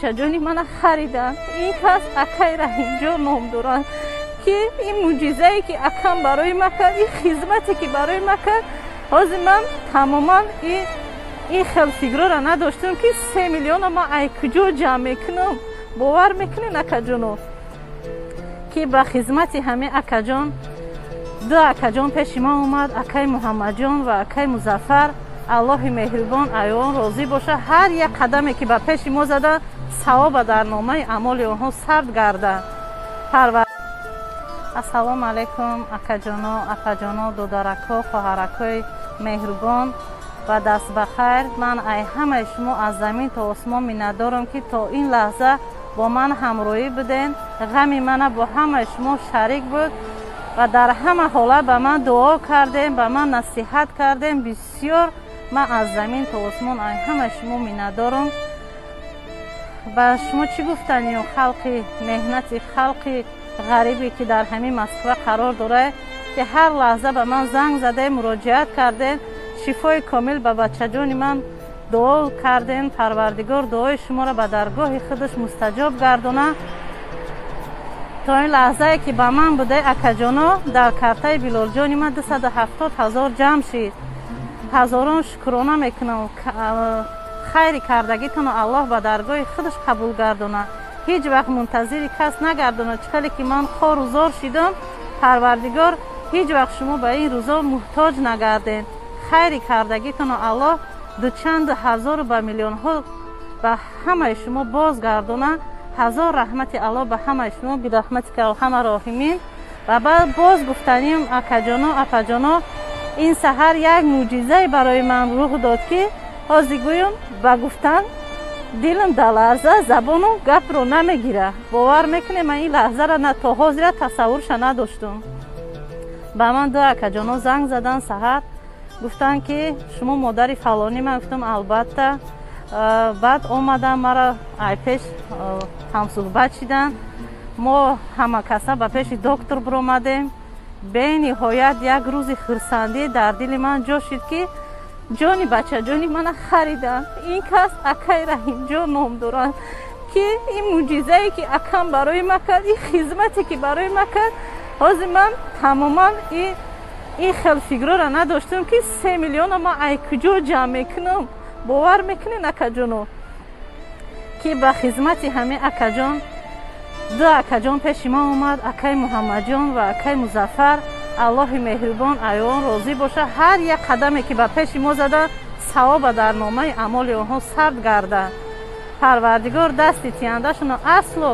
бачаҷони мана харидан. Ин кас акай Раҳимҷон ном доранд, ки ин мӯъҷизае ки акам барои ма кард, ин хизмате ки барои ма кард, ҳозир ман тамоман ин хел фикрора надоштам, ки 3 миллиона ман ай куҷо ҷамъ мекунам. Бовар мекунед, акаҷоно, ки ба хизмати ҳамин акаҷон, ду акаҷон пеши ма омад, акаи Муҳаммадҷон ва акаи Музаффар. Аллоҳи меҳрубон айон розӣ боша. Ҳар як қадаме ки ба пеши мо зада, савоба дар номаи аъмоли онҳо сабт гарда. Ассалому алайкум, акаҷоно, апаҷоно, додарако, хоҳаракои меҳрубон ва дастбахайр. Ман ай ҳамаи шумо аз замин то осмон миннатдорам, ки то ин лаҳза бо ман ҳамроҳӣ будем. Ғами мана бо ҳамаи шумо шарик буд ва дар ҳама ҳолат ба ман дуо кардем, ба ман насиҳат кардем. Бисёр ман аз замин то осмон ай ҳамаи шумо миннатдорам. Ба шумо чӣ гуфтаниём? Халқи меҳнати, халқи ғарибе ки дар ҳамин Москва қарор дорад, ки ҳар лаҳза ба ман занг задаe, муроҷиат кардем, шифои комил ба бачаҷони ман дуо кардем. Парвардигор дуои шуморо ба даргоҳи худаш мустаҷоб гардона. То ин лаҳзае ки ба ман буде, акаҷоно, дар картаи Билолҷони ман 270 000 ҷамъ шид. Ҳазорон шукрона мекунам. Хайри кардагитонро Аллоҳ ба даргоҳи худаш қабул гардона, ҳеҷ вақт мунтазири кас нагардона. Чӣ хеле ки ман хору зор шидам, Парвардигор ҳеҷ вақт шумо ба ин рӯзо муҳтоҷ нагардед. Хайри кардагитонро Аллоҳ дучанду ҳазору ба миллионҳо ба ҳамаи шумо боз гардона. Ҳазор раҳмати Аллоҳ ба ҳамаи шумо, бираҳматика арҳама роҳимин. Ва баъд боз гуфтаним, акаҷоно, апаҷоно, ин саҳар як мӯъҷизае барои ман рух дод, ки ҳозир гӯём, ба гуфтан дилам даларза, забону гапро намегира. Бовар мекунем, ман ин лаҳзара на то ҳозира тасаввурша надоштум. Ба ман ду акаҷоно занг задан саҳар, гуфтанд, ки шумо модари фалонӣ? Ман гуфтам: «Албатта». Баъд омадам, мара айпеш ҳамсӯҳбат шиданд. Мо ҳама каса ба пеши доктор биромадем. Бениҳоят як рӯзи хурсандӣ дар дили ман ҷо шид, ки ҷони бачаҷони мана хариданд. Ин кас акаи Раҳимҷон ном доранд, ки ин мӯъҷизае ки акам барои ма кард, ин хизмате ки барои ма кард, ҳозир ман тамоман ин хел фикрора надоштам, ки 3 миллиона ман ай куҷо ҷамъ мекунам. Бовар мекунед, акаҷоно, ки ба хизмати ҳамин акаҷон, ду акаҷон пеши ма омад, акаи Муҳаммадҷон ва акаи Музаффар. Аллоҳи меҳрубон айон розӣ боша. Ҳар як қадаме ки ба пеши мо зада, савоба дар номаи аъмоли онҳо сабт гарда. Парвардигор дасти тиёндашонро асло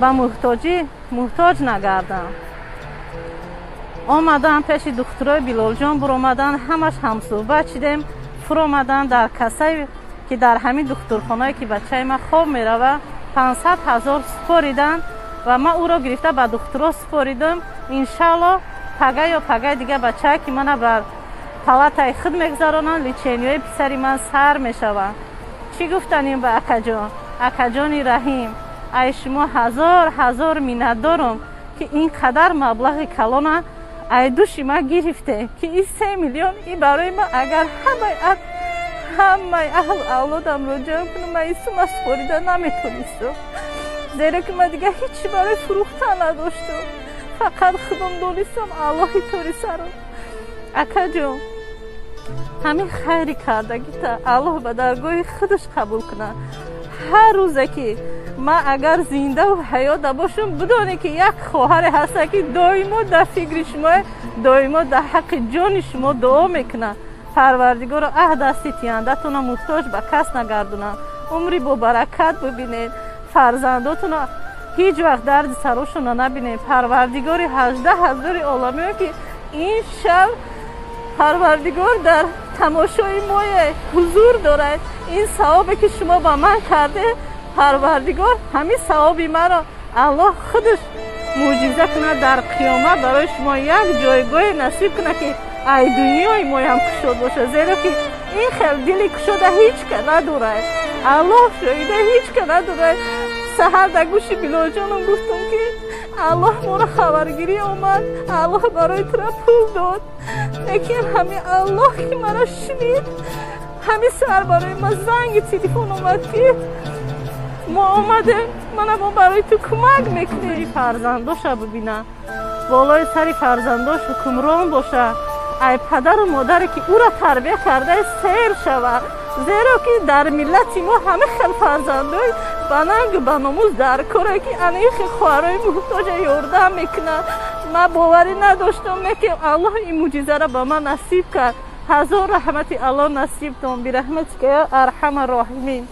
ба муҳтоҷӣ муҳтоҷ нагарданд. Омадан пеши духтурои Билолҷон буромадан, ҳамаш ҳамсӯҳбат шидем. Фуромадан дар касае ки дар ҳамин духтурхонае ки бачаи ман хоб мерава, 500 000 супориданд ва ман ӯро гирифта ба духтуро супоридам. Иншалло, пага ё пагаи дига бачае ки мана бар палатаи худ мегузаронанд, лечение ҳои писари ман сар мешаванд. Чӣ гуфтанем ба акаҷон? Акаҷони Раҳим, ай шумо ҳазор ҳазор миннатдорам, ки ин қадар маблағи калона ай души ман гирифте, ки ин 3 миллион ин барои ман, агар ҳамаи аҳлу авлодамро ҷамъ кунам, ман ин сума супорида наметонистам, зеро ки ман дигар ҳечи барои фурӯхтан надоштам. Фақат худам донистам, Аллоҳи тори сарам. Акаҷон, ҳамин хайри кардагита Аллоҳ ба даргоҳи худаш қабул кунад. Ҳар рӯзе ки ман агар зиндаву ҳаёта бошам, бидонед, ки як хоҳаре ҳаста, ки доимо дар фикри шумо, доимо дар ҳаққи ҷони шумо дуо мекунад. Парвардигоро аҳ дасти тиёндатона муҳтоҷ ба кас нагардонад. Умри бобаракат бибинед, фарзандотона ҳеҷ вақт дарди сарошонро набинед. Парвардигори 18 000 оламиё, ки ин шаб Парвардигор дар тамошои мое ҳузур дорад, ин савобе ки шумо ба ман карде, Парвардигор ҳамин савоби маро Аллоҳ худаш мӯъҷиза кунад, дар қиёмат барои шумо як ҷойгоҳе насиб кунад, ки ай дунёи моям кушод бошад, зеро ки ин хел дили кушода ҳеҷ ка надорад. Аллоҳ шоҳида, ҳеҷ ка надорад. Саҳар дар гӯши Билолҷоном гуфтам, ки Аллоҳ моро хабаргирӣ омад, Аллоҳ барои тура пул дод. Лекин ҳамин Аллоҳ ки маро шунид, ҳамин саҳар барои ман занги телефон омад, ки Мо омадем, мана мо барои ту кӯмак мекунем. Фарзандоша бибина, болои сари фарзандош ҳукмрон боша, ай падару модаре ки ӯро тарбия карда сер шава, зеро ки дар миллати мо ҳама хел фарзандои ба нангу ба номус дар коре ки анаи хел хоҳарои муҳтоҷа ёрдам мекунад. Ман боварӣ надоштам, ки Аллоҳ ин мӯъҷизаро ба ман насиб кард. Ҳазор раҳмати Аллоҳ насибтон, бираҳматика я арҳама роҳимин.